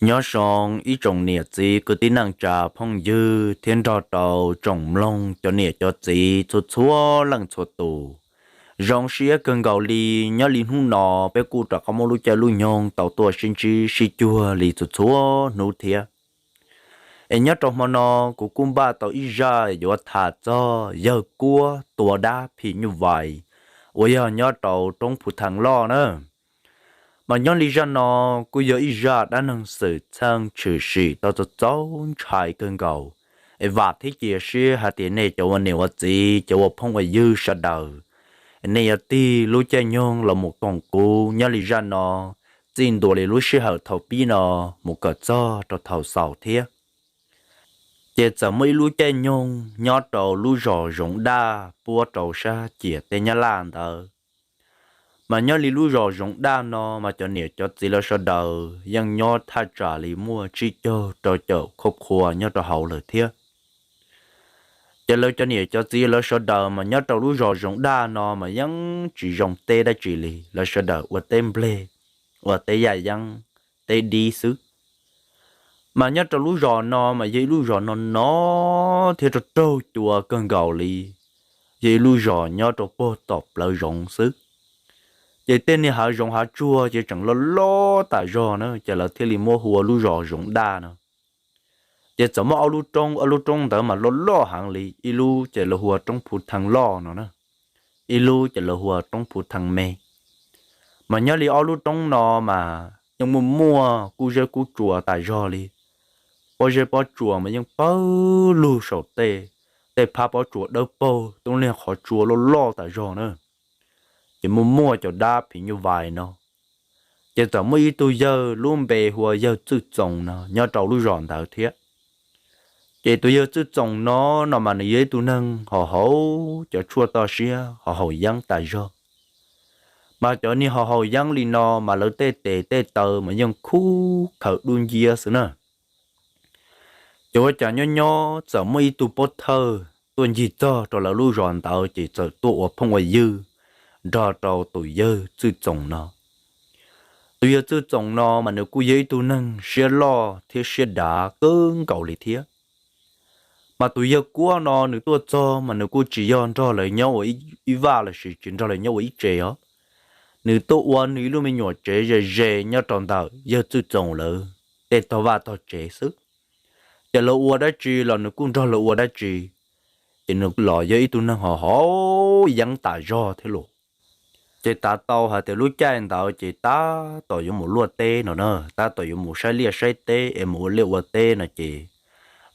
Nyob zoo ib tsoom niam txiv kwv tij neej tsa phooj ywg thiab nrog rau tsoom mloog cov niam cov txiv txhua txhua leej txhua tus. Zoo siab kawg nkaus li, nyob li hnub no peb kuj rov qab muaj lub caij lub nyoog tau tuaj sib ntsib sib cuag li txhua txhua hnub thiab. Es nyob rau hmo no kuv kuj npaj tau ib zaj yuav tham txog yawg Kuab tua dab phim nyuj vais uas yog nyob rau roob Phu Theev Loj na. Mas nyob li zaj no kuj yog ib zaj dab neeg xwm txheej tshwm sim tau txaus ntshai kawg nkaus. Es vam thiab cia siab hais tias nej cov ua niam ua txiv, cov ua phooj ua ywg sawv daws, nej yuav tig lub caij nyoog los mus koom kuv nyob li zaj no txij ntua li lub sij hawm thaum pib no mus kom txog rau thaum xaus thiab. Ces txawm muaj ib lub caij nyoog nyob rau lub zos Zoov Daj puab rau sab ciam teb Nyab Laj ntawd. Mas nyob li lub zos Zoov Daj no mas cov niam cov txiv lawv sawv daws yeej nyob thaj tsam li muaj tsib caug rau caum khoj khua nyob rau hauv lawm thiab. Ces lawv cov niam cov txiv lawv sawv daws mas nyob rau lub zos Zoov Daj no mas yeej tsis zoo teb dab tsi li, lawv sawv daws ua teb nplej, ua teb yaj yeeb, teb dib xwb. Mas nyob rau lub zos no mas yog ib lub zos no no thiab raug raug cua kawg nkaus li, yog ib lub zos nyob rau puag tom plawv zoov xwb. Ces tej niag hav zoov hav tsuag ces tseem loj loj tas zog na, ces lawv thiaj li muab hu ua lub zos Zoov Daj no. Ces txawm muaj ob lub roob, ob lub roob ntawd mas loj loj heev li, ib lub ces lawv hu ua roob Phu Theev Loj no na, ib lub ces lawv hu ua roob Phu Theev Me. Mas nyob li ob lub roob no mas yeej muaj muaj kub zeb kub tsua tas zog li, pob zeb pob tsuas mas yeej pawg lug saum tej, tej phab pob tsuas dawb paug tub niag qhov tsua loj loj tas zog na. Ces muaj muaj cov dab phim nyuj vais no. Ces txawm muaj ib tug yawg lub npe hu ua yawg Txwj Txoos no nyob rau lub zos ntawd thiab. Ces tus yawg Txwj Txoos no, no mas nws yog ib tug neeg haus haus cov tshuaj toj siab, haus haus yeeb tas zog. Mas cov niag haus haus yeeb li no mas lawv tej tes tej taw mas yeej khub khaws dub nciab xwb na. Ces ua cas nyob nyob txawm muaj ib tug pob thawj tuaj ncig txog rau lawv lub zos ntawd ces txawm tuaj ua phooj ua ywg nrog rau tus yawg Txwj Txoos no. Tus yawg Txwj Txoos no mas nws kuj yog ib tug neeg siab loj thiab siab dav kawg nkaus li thiab. Mas tus yawg Kuab no nws tuaj txog mas nws kuj tsis yog nrog lawv nyob ua ib vaj los sis tsis nrog lawv nyob ua ib tsev os. Nws tuaj ua nws ib lub me nyuam tsev ze ze nyob rau ntawm yawg Txwj Txoos lawv tej tog vaj tog tsev xwb. Ces lawv ua dab tsi los nws kuj nrog lawv ua dab tsi, ces nws los yog ib tug neeg haus haus yeeb tas zog thiab los. Ces tav tau hais tias lub caij ntawd ces tab tom yuav mus luaj teb no na, tab tom yuav mus saib liaj saib teb es mus ua liaj ua teb no ces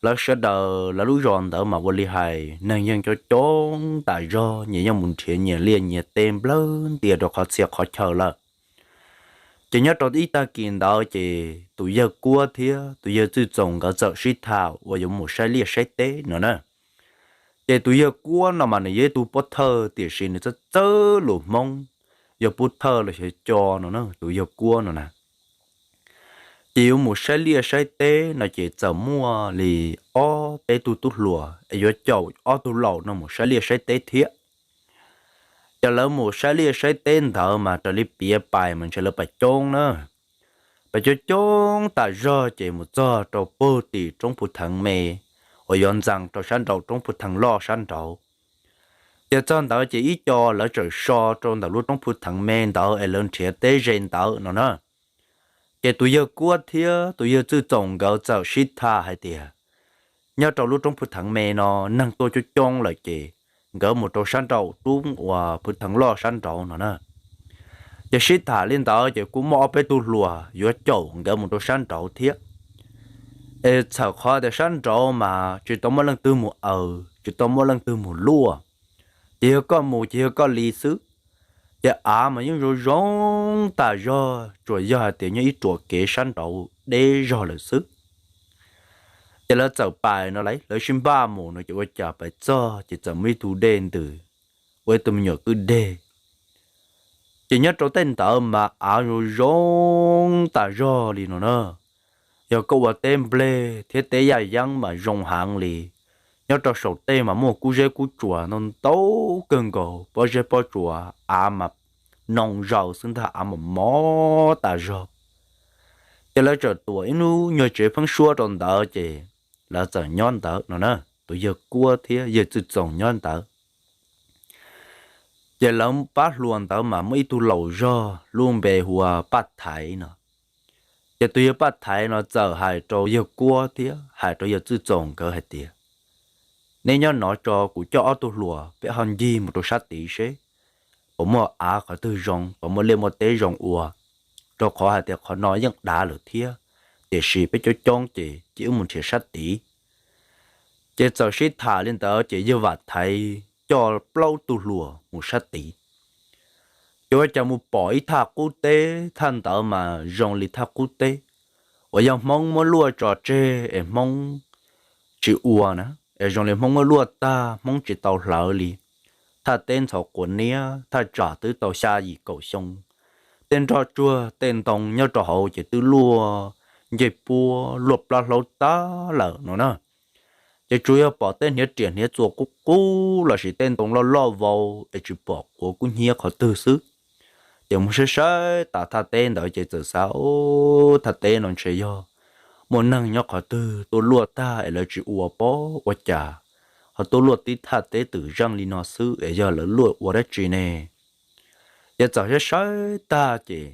lawv sawv daws lawv lub zos ntawd mas ua li hais neeg yeej coob coob tas zog, nyias yeej mus nrhiav nyias liaj nyias teb nplawg ntias rau qhov txhia qhov chaw lawm. Ces nyob rau ib tag kis ntawd ces tus yawg Kuab thiab tus yawg Txwj Txoos nkawd txawm sib tham uas yuav mus saib liaj saib teb no na. Ces tus yawg Kuab no mas nws yog ib tug pob thawj tiam sis nws txawj txawj lus Hmoob, yog pob thawj los xyov co no na, tus yawg Kuab no na. Ces yuav mus saib liaj saib teb no ces txawm muaj li ob peb tug tub hluas es yuav caum ob tug laus no mus saib liaj saib teb thiab. Ces lawv mus saib liaj saib teb ntawd mas raws li piav pais mas ntshe lawv pais coob na, pais coob coob tas zog ces mus txog rau puag tim roob Phu Theev Me uas yuav ntxees rau sab nraum roob Phu Theev Loj sab nraud. Ces txog ntawd ces ib co lawv txawm so rau ntawm lub roob Phu Theev Me ntawd es lawv nrhiav teb ze ntawd no na. Ces tus yawg Kuab thiab tus yawg Txwj Txoos nkawd txawm sib tham hais tias nyob rau lub roob Phu Theev Me no neeg tuaj coob coob lawm ces nkawd mus rau sab nraum roob uas Phu Theev Loj sab nraud no na. Ces sib tham li ntawd ces kuj muaj ob peb tug hluas yuav caum nkawd mus rau sab nraud thiab. Es txhawm qhov tias sab nraud mas tsis tau muaj leej twg mus aws, tsis tau muaj leej twg mus luaj. Ces yog koj mus ces yog koj li xwb. Ces av mas yeej zoo zoo tas zog, tsuas yog hais tias nyob ib ruam kev sab nraud deb zog lawm xwb. Ces lawv txawm pais no lawv sib npaj mus no ces ua cas pais txog ces txawm muaj ib tug dej ntws, ua ib tug me nyuam kwj deg. Ces nyob rau tej ntawd mas av zoo zoo tas zog li no na. Yog koj ua teb nplej thiab teb yaj yeeb mas zoo heev li. Nyob rau saum tej mas muaj kub zeb kub tsuas ntau ntau kawg nkaus, pob zeb pob tsuas, av mas noo zaus xwb ntag, av mas mos tas zog. Ces lawv txawm tuam ib lub nyuag tsev pheeb suab rau ntawd ces lawv txawm nyob ntawd no na, tus yawg Kuab thiab yawg Txwj Txoos nyob ntawd. Ces lawv pab hluas ntawd mas muaj ib tug laus zog lub npe hu ua Paj Thaiv no. Ces tus yawg Paj Thaiv no txawm hais rau yawg Kuab thiab hais rau yawg Txwj Txoos nkawd hais tias, neb nyob no tso, kuv coj ob tug hluas peb ho ncig mus rau sab tid seb puas muaj av qhov twg zoo, puas muaj liaj muaj teb zoo ua, rau qhov hais tias qhov no yeej dav lawm thiab, tiam sis peb coob coob ces cia wb mus nrhiav sab tid. Ces txawm sib tham li ntawd ces yawg Vam Thaiv coj plaub tug hluas mus sab tid. Ces ua cas mus pom ib thaj qub teb, thaj ntawd mas zoo li thaj qub teb uas yog Hmoob muab luaj tso tseg es Hmoob tsis ua na, es zoo li Hmoob muab luaj tag, Hmoob tsis tau hlawv li. Thaj teb ntxhov quav niab, thaj tsam twb tau xya yim kaum xyoo, tej nroj tsuag tej ntoo nyob rau hauv ces twb luaj ncej puab luaj plab hlaub tag lawm no na. Ces tsuas yog pom tej hniav riam hniav txuas qub qub lossis tej ntoo loj loj vau es tsis pom quav kub hnyiab qhov twg xwb. Ces mus saib saib tas thaj teb ntawd ces txawm xav, thaj teb no ntshe yog muaj neeg nyob qhov twg tuaj luaj tag es lawv tsis ua pob ua cas ho tuaj luaj tib thaj teb twm zeej li no xwb es yog lawv luaj ua dab tsi ne. Ces txawm saib saib tag ces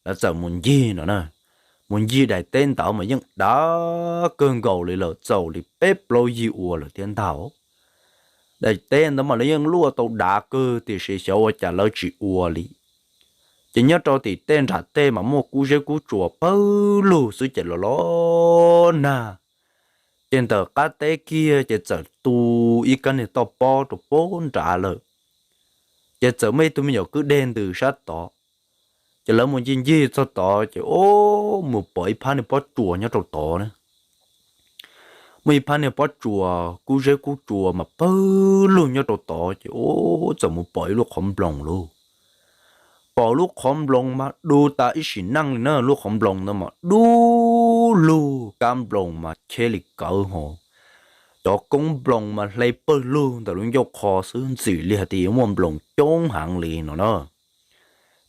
lawv txawm mus ncig no na. Mus ncig daim teb ntawd mas yeej dav kawg nkaus li lawm, txaus li peb plaub yig ua lawm thiab ntag. Daim teb ntawd mas lawv yeej luaj tau dav kawg tiam sis xyov ua cas lawv tsis ua li. Ces nyob rau tim tej nram tej mas muaj kub zeb kub tsuas pawg lug xwb ces los los nag. Ces ntawm qab teb kiag ces txawm tu ib kab niag toj pob rau pem nrad lawm. Ces txawm muaj ib tug me nyuam kwj deg ntws sab tod. Ces lawv mus ncig ncig txog tod ces o, mus pom ib phab niag pob tsuas nyob rau tod na. Muaj ib phab niag pob tsuas kub zeb kub tsuas mas pawg lug nyob rau tod ces o, txawm mus pom ib lub qhov nploos lauj. Pom lub qhov nploos mas du tas ib sim neej li na, lub qhov nploos ntawd mas dub lug, kab nploos mas cheb li kawv ho. Cov koob nploos mas hle pawg lug ntawm lub ncauj qho xwb, ntxim li hais tias yuav muaj nploos coob heev li no na.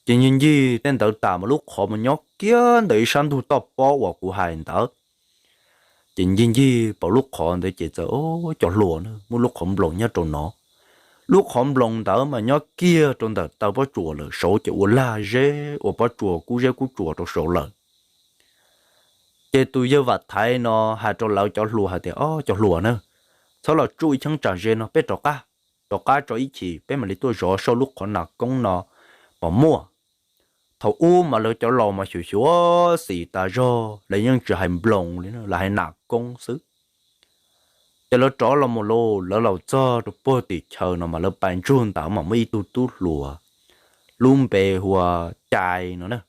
Ces ncig ncig tej ntawd tas mas lub qhov mas nyob kiag ntawm ib sab ntug toj pob uas kuv hais ntawd. Ces ncig ncig pom lub qhov ntawd ces txawm, o, cov hluas na, muaj lub qhov nploos nyob rau no. Lub qhov nploos ntawd mas nyob kiag rau ntawm taw pob tsuas lawm, saud ces ua lag zeb ua pob tsuas kub zeb kub tsuas rau saud lawm. Ces tus yawg Vam Thaiv no hais rau lawv cov hluas hais tias, o, cov hluas na, txhob los tsuj ib cheeb tsam ze no, peb rov qab, rov qab tso ib chim peb mam li tuaj zov saib lub qhov nas koob no puas muaj. Thaum ub mas lawv cov laus mas xyuam xyuam xim tas zog, lawv yeej tsis hais nploos li, lawv hais nas koob xwb. Ces lawv rov los mus lauj, lawv los txog rau puag tim chaw no mas lawv pais ntsug ntawd mas muaj ib tug tub hluas lub npe hu ua Cai no na.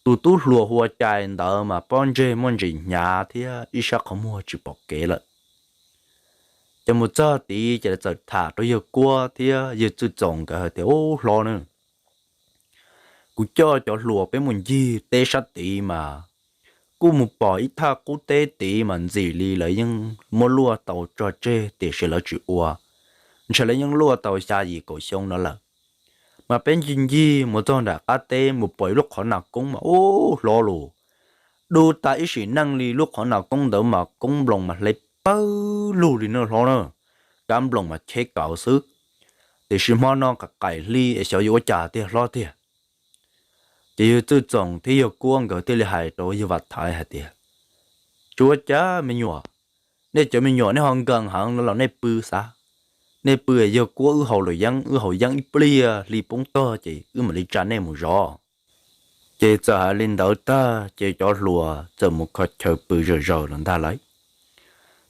Tus tub hluas hu ua Cai ntawd mas pob ntseg muaj ntsis hnyav thiab ib sab qhov muag tsis pom kev lawm. Ces mus txog tid ces lawv txawm tham rau yawg Kuab thiab yawg Txwj Txoos nkawd hais tias, ub, hlob na, kuv coj cov hluas peb mus ncig teb sab tid mas kuj mus pom ib thaj qub teb tid mas ntxim li lawv yeej muab luaj tau tso tseg tiam sis lawv tsis ua, ntshe lawv yeej luaj tau xya yim kaum xyoo no lawm. Mas peb ncig ncig mus txog nram qab teb mus pom ib lub qhov nas koob mas ub hlob lauj, dub tas ib sim neej li, lub qhov nas koob ntawd mas koob nploos mas hle pawg lug li na hlob na, kab nploos mas cheb kawv xwb. Tiam sis hmo no qaim hli es xyov yuav ua cas tiag hlob tiag. Ces yawg Txwj Txoos thiab yawg Kuab nkawd thiaj li hais rau yawg Vam Thaiv hais tias, tsis ua cas me nyuam, nej cov me nyuam nej ho nkees heev no los nej pw xav, nej pw, yawg Kuab wb haus los yeeb, wb haus yeeb ib pliag hli poob tog ces wb mam li tsa nej mus zov. Ces txawm hais li ntawd tag ces cov hluas txawm mus kho chaw pw zom zaws los ntag lauj.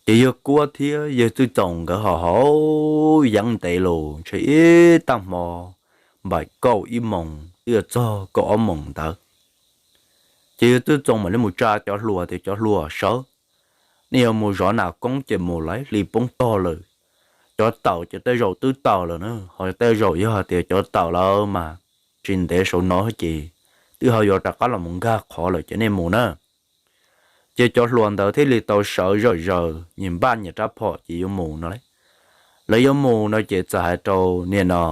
Ces yawg Kuab thiab yawg Txwj Txoos nkawd ho haus yeeb ntev los ntshe ib tag hmo npaum kaum ib moos twb yuav txog kaum ob moos ntawd. Ces yawg Txwj Txoos mam li mus tsa cov hluas tias, cov hluas sawv, nej yuav mus zov nas koob ces mus lauj, hli poob tog lawm. Cov tawm ces tej zaum twb tawm lawm na, ho tej zaum yog hais tias cov tawm lawm mas tsis ntev saum no ces twb ho yuav rov qab los mus nkag qhov lawm ces nej mus na. Ces cov hluas ntawd thiaj li tau sawv zom zaws nyias npaj nyias rab phom ces yuav mus no lauj. Lawv yuav mus no ces txawm hais rau niag no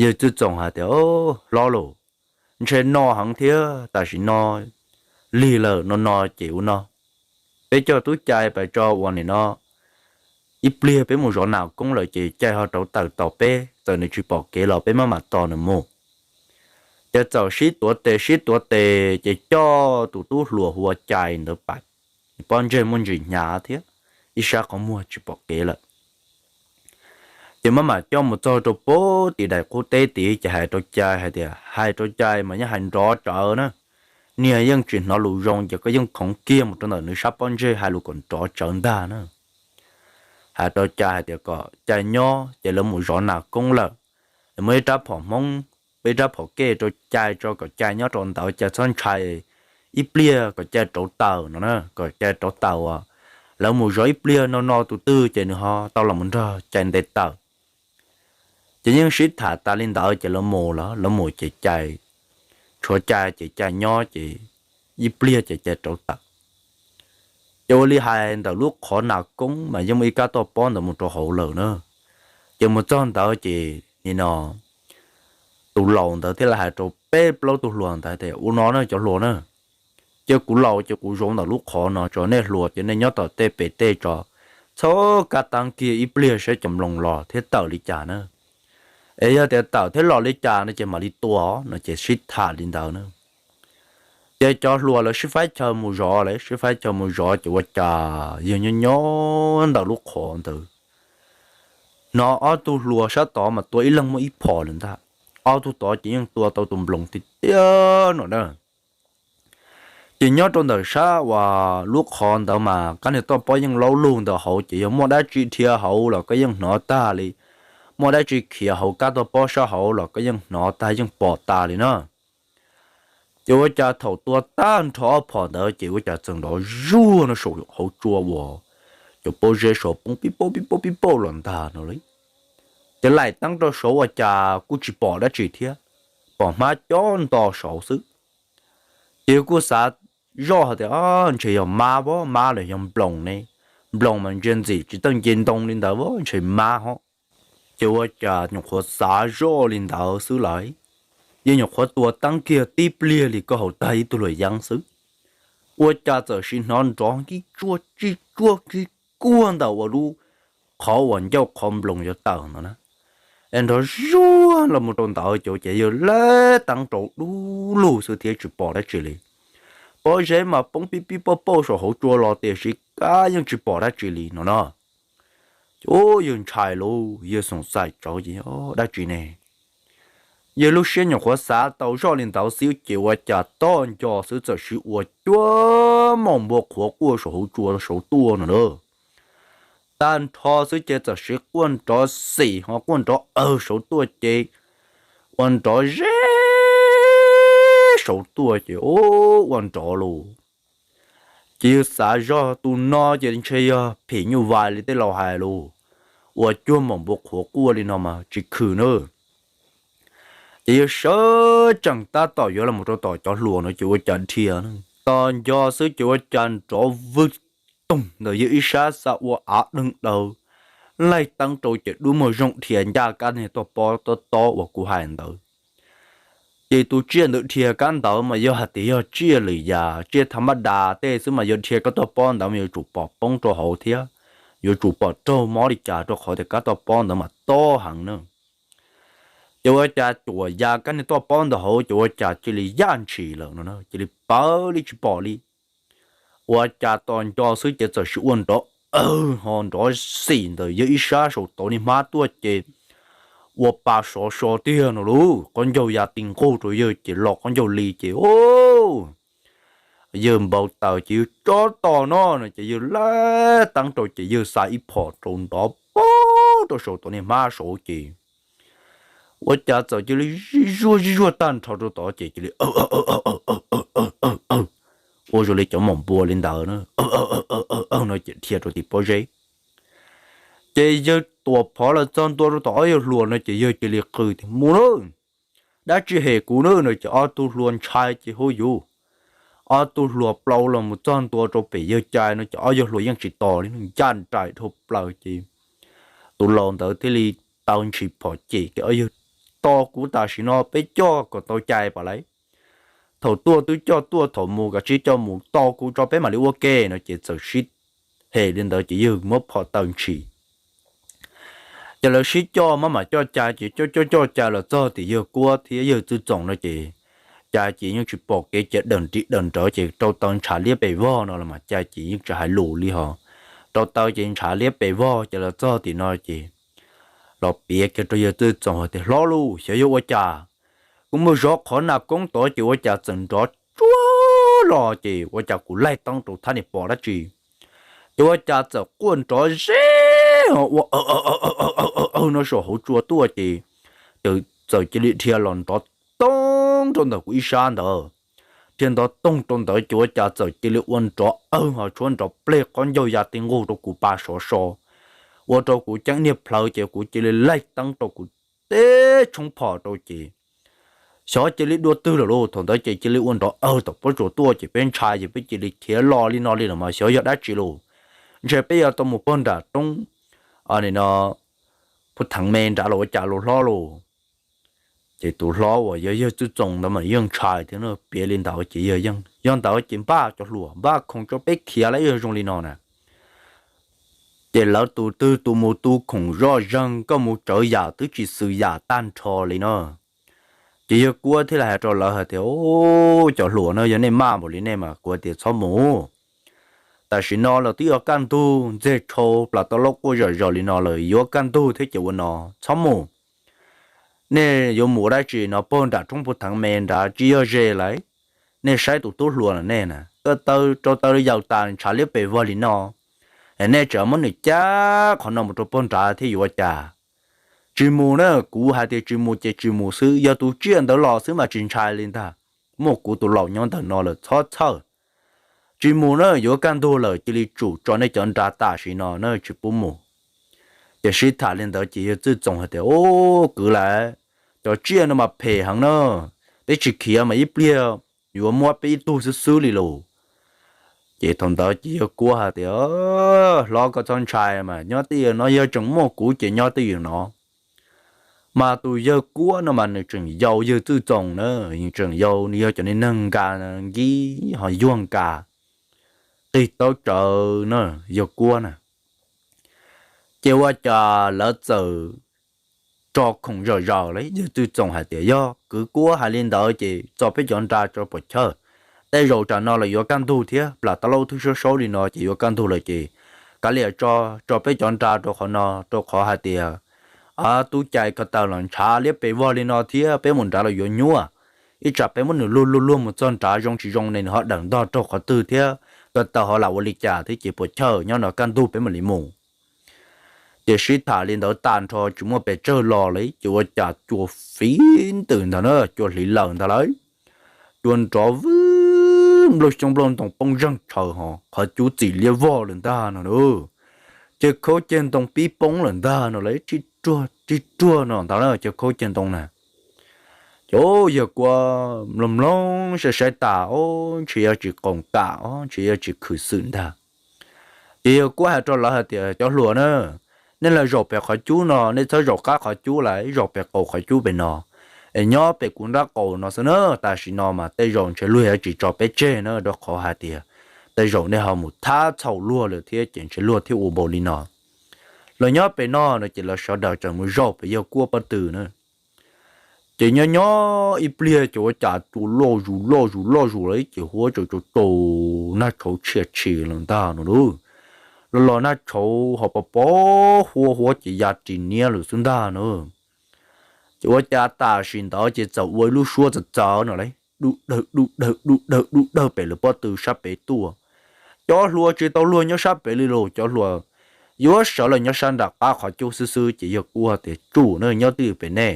yawg Txwj Txoos hais tias, hlob lauj, ntshe no heev thiab, tam sim no lig lawm no no ces ua no, peb coj tub cai pais tso uas nim no ib pliag peb mus zov nas koob lawm ces cai ho rauv taws tos peb, txawm nws tsis pom kev los peb maj mam tos nws mus. Ces txawm sib tuav tes sib tuav tes ces coj tus tub hluas hu ua Cai ntawd pais, pob ntseg muaj ntsis hnyav thiab ib sab qhov muag tsis pom kev lawm. Ces maj mam coj mus txog rau pem tim daim qub teb tid ces hais rau Cai hais tias, hais rau Cai mas yeej hais nrov tsawv na, niag yeej tsis hnov lus zoo ces koj yeej khoov kiag mus rau ntawm nws sab pob ntseg hais lus kom nrov tsawv ntag na. Hais rau Cai hais tias kom Cai nyob ces lawv mus zov nas koob lawm, lawv muaj ib rab phom Hmoob, ib rab phom kej rau Cai tso kom Cai nyob rau ntawd, Cai txhob ntshai, ib pliag kom Cai rauv taws no na, kom Cai rauv taws as, lawv mus zov ib pliag no no tus twg ces nws ho tau los mus nrog Cai nte taws. Ces yeej sib tham tas li ntawd ces lawv mus lawm, lawv mus ces Cai, tshuav Cai ces Cai nyob ces ib pliag ces Cai rauv taws. Ces ua li hais ntawm lub qhov nas koob mas yeej muaj ib kab toj pob ntawd mus rau hauv lawm na. Ces mus txog ntawd ces nim no tus laus ntawd thiaj li hais rau peb plaub tug hluas ntawd tias, ua no na cov hluas na, ces kuv laus ces kuv zov ntawm lub qhov no tso, nej hluas ces nej nyob tom tej pem tej tso, txhob kab taab kiag, ib pliag saib cov nploos los thiab tawm li cas na. Es yog tias tawm thiab los li cas no ces mam li tua no ces sib tham li ntawd na. Ces cov hluas lawv sib faib chaw mus zov, lawv sib faib chaw mus zov ces ua cas yawg nyob nyob ntawm lub qhov ntawd, hnov ob tug hluas sab tod mas tua ib leeg muaj ib phom lawm ntag, ob tug tod ces yeej tua tau tus nploos tiag tiag no na. Ces nyob rau ntawm sab uas lub qhov ntawd mas kab niag toj pob yeej laub lug ntawd hauv, ces yog muaj dab tsi dhia hauv los koj yeej hnov tag li, muaj dab tsi khiav hauv kab toj pob sab hauv los koj yeej hnov tag yeej pom tas li na. Ces ua cas thaum tua tag nrho ob phom ntawd ces ua cas txawm nrov zuag no saum hauv tsua uas cov pob zeb saud poob pib pauj pib pauj pib pauj los ntag no li. Ces laim teeb rau saud ua cas kuj tsis pom dab tsi thiab, pom hmab cob nto saud xwb. Ces yawg kuj xav zoj hais tias, ntshe yog mab, mab los yog nploos ne, nploos mas ntsia ntxim tsis txawj nce ntoo li ntawd, ntshe mab hos. Ces ua cas nyuam qhuav xav zoj li ntawd xwb lawm, yeej nyuam qhuav tua teeb kiag tib pliag li koj haus tag ib tug luam yeeb xwb, ua cas txawm sim hnov nrov kib tsuag tsis tsuag kib kuag ntawm ua lub qhov uas ncauj qhov nploos yuav tawm ntawd na. Es nrov zuag los mus rau ntawd ces ua cas yawg laim teeb rau dub lug xwb thiab tsis pom dab tsi li. Pob zeb mas poob pib pib pauj pauj saum hauv tsua los tiam sis kab yeej tsis pom dab tsi li no no. Ces yawg ntshai lauj, yawg xoom xaim tsawv ces dab tsi ne. Yawg lub siab nyuam qhuav xav tau zoj li ntawd xwb ces ua cas toj nco xwb txawm sim ua cuag moos npua qhuav quaj saum hauv tsua saud tuaj no na. Tag nrho xwb ces txawm sim quaj nrov xim ho quaj nrov awg saud tuaj ces, ua nrov zeb saud tuaj ces ua nrov lauj. Ces yawg xav zoj tus no ces ntshe yog phim nyuj vais li tej laus hais lauj, ua cuag moos npua qhuav quaj li no mas tsis khwm na. Ces yawg sawv tsees tab tom yuav los rau tom cov hluas no ces ua cas dhia, tos nco xwb ces ua cas nrov vwg toog ntawm yawg ib sab xa ua av deeg daws, laim teeb rau ces dub muag zooj dhia ncaj kab niag toj pob tob tob uas kuv hais ntawd. Ces tus tsiaj ntawd dhia kab ntawd mas yog hais tias yog tsiaj lwm yam, tsiaj thas mab das tej xwb mas yog dhia kab toj pob ntawd mas yuav tsum pom poob rau hauv thiab, yuav tsum pom raug mob li cas rau qhov tias kab toj pob ntawd mas tob heev na. Ces ua cas cuam ya kab niag toj pob ntawd hauv ces ua cas cia li yaj ntshis lawm no, cia li pawv li tsis pom li. Ua cas tos nco xwb ces txawm sim ua nrov awg ho nrov xim ntawm yawg ib sab saum tod niag hmab tuaj ces ua pa sov so tiag no lauj, qaub ncaug ya ti nqug rau yawg ces los qaub ncaug li ces yawg npau taws ces yawg tsob tos no no ces yawg laim teeb rau ces yawg xa ib phom rau nrov poob rau saum tod niag hmab saud ces ua cas txawm cia li zij zuag zij zuag tag nrho rau tod ces cia li ua zoo li cov moos npua li ntawd no ces dhia rau tim pob zeb. Ces yawg tuam phov los txog ntua rau tom ob yawg hluas no ces yawg cia li qw tias, mus na, dab tsi hem kuv na no ces ob tug hluas ntshai ces hu yus. Ob tug hluas plaub los mus txog ntua rau pem yawg Cai no ces ob yawg hluas yeej tsis tos li, ncaj nraim dhau plaws ces tus laus ntawd thiaj li taw ntshis phom cem tias, ob yawg, tos kuv tam sim no peb coj kom tau Cai pas lais. thaum tuaj twb coj tuaj, thaum mus kav tsij coj mus, tos kuv tso peb mam li ua ke no ces txawm sib hem li ntawd ces yawg muab phom taw ntshis. Ces lawv sib coj maj mam coj cai ces coj coj coj cai los txog tim yawg Kuab thiab yawg Txwj Txoos no ces cai ces yeej tsis pom kev, ces dawm nris dawm nrawv ces rau taw ntshav liab pes vog no los mas cai ces yeej tsis hais lus li hos. Rau taw ces ntshav liab pes vog ces los txog tim no ces los piav kiag rau yawg Txwj Txoos hais tias, Hlob lauj, xyov yog ua cas kuv mus zov qhov nas koob tod ces ua cas txawm nrov tsuag los ces ua cas kuv laij teeb rau thiab nim pom dab tsi, ces ua cas txawm quaj nrov zeb ua no saum hauv tsua tuaj ces txawm cia li dhia los nrov toog rau ntawm kuv ib sab ntawd. Dhia nrov toog rau ntawd ces ua cas txawm cia li ua nrov awg ho tshuab nrov pleg qhov ncauj ya ti nqug rau kuv pa sov so, ua rau kuv ceeb niag plhawv ces kuv cia li laij teeb rau kuv teb tshoob phom rau ces xyov cia li dua twg lawm lauj. Thaum ntawd ces cia li ua nrov awg tom pob tsuas tuaj ces peb ntshai ces peb cia li khiav los li no li los mas xyov yog dab tsi lauj. Ntshe peb yuav tau mus pog nram roob, no, phu theev me nrad los ua cas lauj hlob lauj. Ces tus hlob uas yog yawg Txwj Txoos ntawd mas yeej ntshai thiab no, piav li ntawd ces yawg yeej, yog ntawd ces npaj cov hluas npaj khoom tso peb khiav lawm, yog zoo li no na. Ces lawv tus twg tus mus tu khoom zoj zeeg, koj mus tsawv yam twb tsis xwm yam tag nrho li no. Ces yawg Kuab thiaj li hais rau lawv hais tias, Cov hluas no, yog nej maj npaum li nej mas kuv tias txhob mus. Tam sim no los twb yuav kaj ntug, ntxeg tshau plas tau laub quaj zom zaws li no lawm, yuav kaj ntug thiab ces ua no, txhob mus. Nej yuav mus ua dab tsi no, pog nram roob phu theev me nrad tsis yog ze lawm. Nej saib tus tub hluas no nej na, rau taw yaws tas ntshav liab pes vog li no, nej tseem muab nws cab qhov no mus rau pog nrad thiab yuav ua cas? Tsis mus na, kuv hais tias tsis mus ces tsis mus xwb, yog tus tsiaj ntawd los xwb mas tsis ntshai li ntag. Muaj kuv tus laus nyob ntawm no lawm txhob txhawj. Tsis mus na, yuav kaj ntug lawm, cia li tsum tso nej cov nra tam sim no na, tsis pub mus. Ces sib tham li ntawd ces yawg Txwj Txoos hais tias, Ub, kwv lawm, cov tsiaj no mas phem heev na, peb tsis khiav mas ib pliag yuav muab peb ib tug xwb xwb li lauj. Ces thaum ntawd ces yawg Kuab hais tias, Hlob, koj txhob ntshai mas, nyob twj ywm no, yog tseem muaj kuv ces nyob twj ywm no. Mas tus yawg Kuab no mas nws tseem yau yawg Txwj Txoos na, tseem yau, nws yog cov neeg nka nkib ho yuag nka, qig taub tsawv na, yawg Kuab na. Ces ua cas lawv txawm tso khoom zom zaws lawm, yawg Txwj Txoos hais tias, Yog kwv Kuab hais li ntawd ces tso peb cov nra tso puas chawj. Tej zaum tsam no lawm yuav kaj ntug thiab, plas tau laub twb saub saub li no ces yuav kaj ntug lawm ces kav liam tso, tso peb cov nra rau qhov no, rau qhov hais tias tub cai ko taw los ntshav liab pes vog li no thiab, peb mus nrad los yuav nyuaj. Ib tsam peb muab nws luag luag luag mus txog nrad zoo tsis zoo ne, nws ho dawm ntog raug qhov twg thiab, ko taw ho lam ua li cas thiab, ces puas chawj, nyob no kaj ntug peb mam li mus. Ces sib tham li ntawd tag nrho tsis muaj pes tsawg los li ces ua cas cua fiv ntws ntag na, cua hliv lawm ntag lauj. Cua nrov vwb, nplooj xyoob nplooj ntoo poob zeeg tshaws ho qhov cub txim liab vog lawm ntag no na. Ceg khaub ceg ntoo pib poob lawm ntag no, lawv ib ruag ib ruag no ntag na, ceg khaub ceg ntoo na. Ces yawg Kuab mloog mloog saib saib tas, Ob, ntshe yuav tsis qoom kam, ob, ntshe yuav tsis khwv xwm ntag. Ces yawg Kuab hais rau lawv hais tias, Cov hluas na, nej los zaum pem qhov cub no, nej txhob zaum qab qhov cub lawm, zaum pem qaum qhov cub pem no, es nyob pem kuv nrab qaum no xwb na. Tam sim no mas tej zaum ntshe luag yuav tsis tso peb tseg na, rau qhov hais tias tej zaum nej ho mus thab txhaum luag lawm thiab ces ntshe luag thiaj ua npaum li no. Los nyob pem no no ces lawv sawv daws tseem mus zaum pem yawg Kuab pob tw na. Ces nyob nyob ib pliag ces ua cas cua loj zus loj zus loj zus lawm ces huab tsaus tsaus nag tshauv tshia tshis lawm ntag no lauj. Los los nag tshauv ho pos pos huab huab ces ya ris niab lawm xwb ntag na. Ces ua cas tam sim ntawd ces txawm ua ib lub suab txawv txawv no lauj, dub dawg dub dawg dub dawg dub dawg pem lawv pob tw sab pem tuaj. Cov hluas tsis tau luag nyob sab pem li los, cov hluas yuav sawv los nyob sab nram qab qhov cub xwb xwb ces yawg Kuab tias, Tsum na, nyob twj ywm pem nej.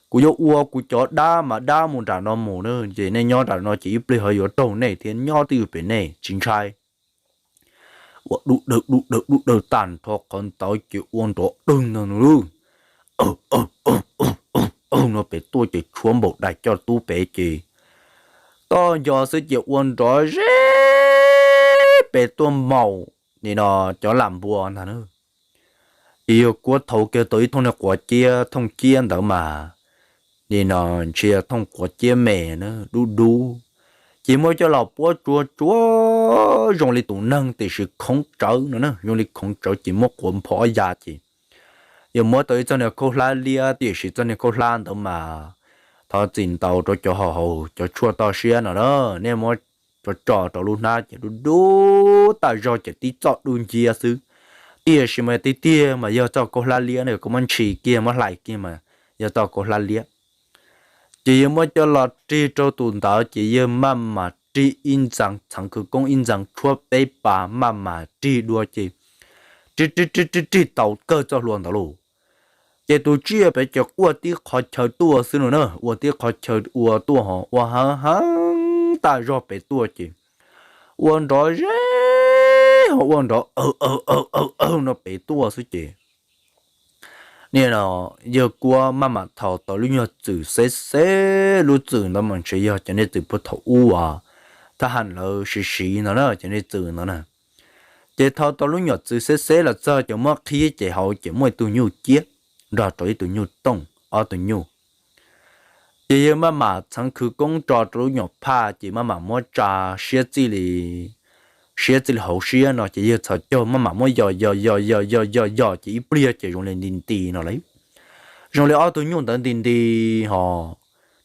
Kuv yuav ua kuv cov dab mas dab mus nram no mus na, ces nej nyob nram no ces ib pliag ho yuav raug nej thiab, nyob twj ywm pem nej tsis ntshai. Ua dub dawg dub dawg dub dawg tag nrho qhov ntawd ces ua nrov dawg ntag no lauj. Aw aw aw aw aw no pem tuaj ces tshuab npaum dais coj tub pem ces toj nco xwb ces ua nrov zeb pem tuaj maum nim no cov lam npua ntag na. Ces yawg Kuab thau kiag tau ib thooj niag quav ciab, thooj ciab ntawd mas nim no ntshe thooj quav ciab me na, dub dub, ces muab coj los puab tsuag tsuag zoo li tus neeg tiam sis khoov tsawv no na, zoo li khoov tsawv ces muab quav nphov ya ces yog muab tau ib txoj niag khaub hlab liab tiam sis txoj niag khaub hlab ntawd mas thov txim ntau rau cov haus cov tshuaj toj siab no na, nej muab tso tso rau lub hnab ces dub dub tas zog ces tib txoj dub nciab xwb. Tiam sis mas tiag tiag mas yog txoj khaub hlab liab na, koj muab ntshis kiag muab hlais kiag mas yog txoj khaub hlab liab. Ces yawg muab coj los rig rau tus ntawd ces yawg maj mam rig ib ntxees, txheev khwv koob ib ntxees tshuab peb pas maj mam rig dua ces rig rig rig rig rig tau kawg txoj hlua ntawd lauj. Ces tus tsiaj pem ces quaj tib qhov chaw tuaj xwb no na, ua tib qhov chaw ua tuaj ho ua heev heev tas zog pem tuaj ces ua nrov zeb ho ua nrov awg awg awg awg no pem tuaj xwb ces nim no yawg kuab maj mam thau tau lub nyuag txwm xeb xeb, lub txwm ntawd mas ntshe yog cov niag txwm puag thaum ub uas thab ham lawv siv siv ntawd na, cov niag txwm ntawd na. Ces thau tau lub nyuag txwm xeb xeb los txog cov muab qhib ces hauv ces muaj ib tug nyuj ciab nrog rau ib tug nyuj tooj, ob tug nyuj. Ces yawg maj mam txheev khwv koob tso rau lub nyuag phaj ces maj mam muab tsa siab txij li, siab txij li hauv siab no ces yawg txhos caug maj mam muab yos yos yos yos yos yos yos ces ib pliag ces zoo li nti nti no li, zoo li ob tug nyuj ntawd nti nti ho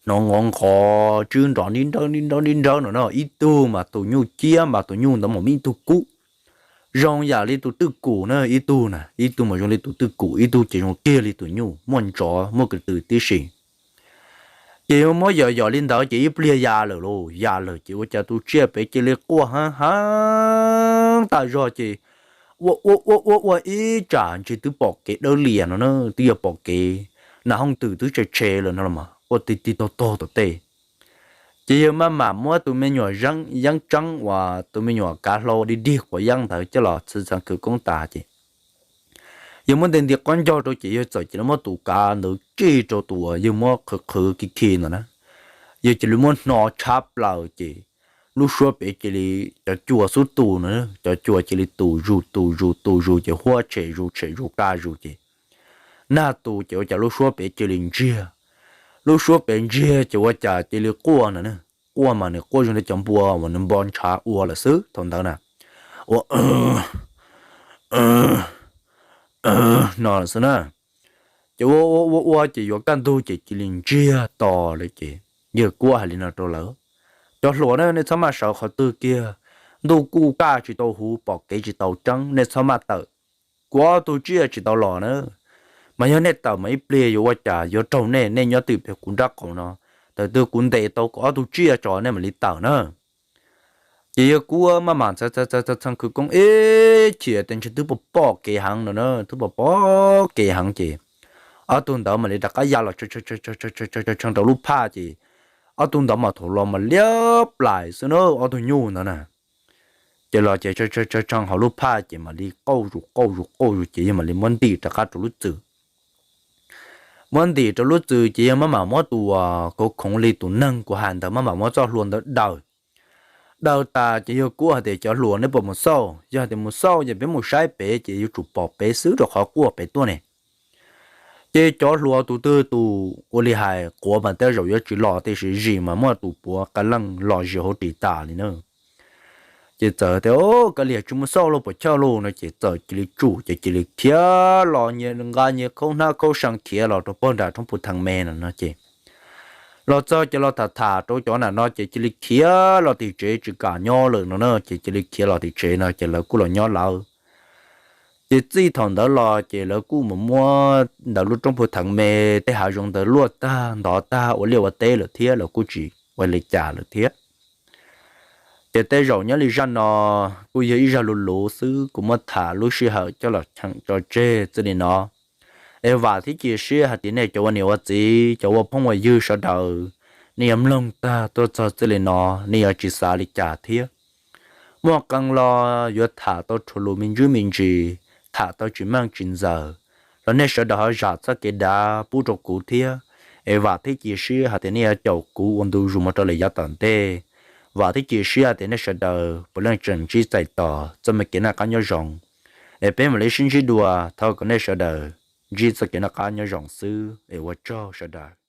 hnov nqov nqov tswb nrov nti nrawb nti nrawb nti nrawb no na, ib tug mas tus nyuj ciab mas tus nyuj ntawd mas muaj ib tug kub zoo yam li tus twj kum na, ib tug na, ib tug mas zoo li tus twj kum, ib tug ces zoo kiag li tus nyuj muaj ntsos muaj ko tw tib si. Ces yawg muab yos yos li ntawd ces ib pliag ya lawm lauj, ya lawm ces ua cas tus tsiaj pem cia li quaj heev heev tas zog ces ua ua ua ua ua ib tsam ntshe twb pom kev dawb lias no na, twb yog pom kev nas hooj twm twb tshe tshe lawm no los mas ua ti ti taug taug tom tej. Ces yawg maj mam muab tus me nyuam yeeb tseeb uas tus me nyuam kav hlau dig dig quav yeeb ntawd coj los txheev khwv koob tas ces yawg muab nti nti qaub ncaug rau ces yawg txawm cia li muab tus kav ntawd tsij rau tus uas yawg muab qhwv qhwv khi khi ntawd na. Yawg cia li muab hno tshab plaws ces lub suab pem cia li, cov cua xub tu no, cov cua cia li tu zus tu zus tu zus ces huab tshem zus tshem zus ka zus ces nag tu ces ua cas lub suab pem cia li ntsiag. Lub suab pem ntsiag ces ua cas cia li quaj no na. Quaj mas nws quaj zoo li cov npua uas nws npo ntshav ua lawm xwb thaum ntawd na, ua no lawm xwb na. Ces ua ua ua ua ces yuav kaj ntug ces cia li ntsiag to lawm ces yawg kuab hais li no rau lawv, cov hluas na, nej txhob maj sawv qhov twg kiag. Ntuj kuj kaj tsis tau huv, pom kev tsis tau tseeb, nej txhob maj tawm. Kuv ob tug tsiaj tsis tau los na, mas yog nej tawm mas ib pliag yuav ua cas yuav raug nej, nej nyob twj ywm pem kuv nrab qaum no, thaum twg kuv ntes tau kuv ob tug tsiaj tso nej mam li tawm na. Ces yawg kuab maj mam txheev khwv koob ib chim tias ntshe twb pom pom kev heev no na, twb pom pom kev heev ces ob tug ntawd mam li rov qab ya los tshee rau lub phaj ces ob tug ntawd mas thaum los mas liab plais xwb na, ob tug nyuj ntawd na. Ces los ces tshee hauv lub phaj ces mam li qauj zus qauj zus qauj zus ces yawg mam li muab ntim rov qab rau lub txwm. Muab ntim rau lub txwm ces yawg maj mam muab tus uas khoov khoov li tus neeg kuv hais ntawd maj mam muab txoj hlua ntawd daws. Daws tas ces yawg kuab hais tias cov hluas neb puas mus xauj, yog hais tias mus xauj ces peb mus saib pem ces yuav tsum pom pem xwb rau qhov quaj pem tuaj ne. Ces cov hluas tus twg tus ua li hais quav mas tej zaum yuav tsis los tiam sis zis mas muaj tus puav qee leej los zis hauv ris tas li na. Ces txawm tias, Koj liam tsis mus xauj lauj, puas chawj lauj no ces txawm cia li tsum ces cia li khiav los nqa nyias khaub hnab khaub seem khiav los rau pog nram roob puv theev me no no ces los txog ces los tham tham rau cov nram no ces cia li khiav los tim tsev tsis kam nyob lawm no na, ces cia li khiav los tim tsev no ces lawv kuj los nyob lawv. Ces txij thaum ntawd los ces lawv kuj mus muab ntawm lub roob puv theev me tej hav zoov ntawd luaj tag ntov tag ua liaj ua teb lawm thiab, lawv kuj tsis ua li cas lawm thiab. Ces tej zaum nyob li zaj no kuj yog ib zaj luv luv xwb, kuv muab tham lub sij hawm coj los cheem tso tseg txij li no. Es vam thiab cia siab hais tias nej cov ua niam ua txiv, cov ua phooj ua ywg sawv daws, nej yuav mloog tag tuaj txog txij li no, nej yuav tsis xav li cas thiab. Muaj qee los yuav tham tau rhuav lus me ntsis me ntsis, tham tau tsis meej tsis ntxaws, los nej sawv daws ho zam txoj kev dav pub rau kuv thiab. Es vam thiab cia siab hais tias nej yuav caum kuv ua ntu zus mus rau lawm yav tom ntej. Vam thiab cia siab hais tias nej sawv daws puav leej tseem ntsib txais tos txoj me kev noj qab nyob zoo. Es peb mam li sib ntsib dua, thov kom nej sawv daws ntsib txoj kev noj qab nyob zoo xwb, es ua tsaug sawv daws.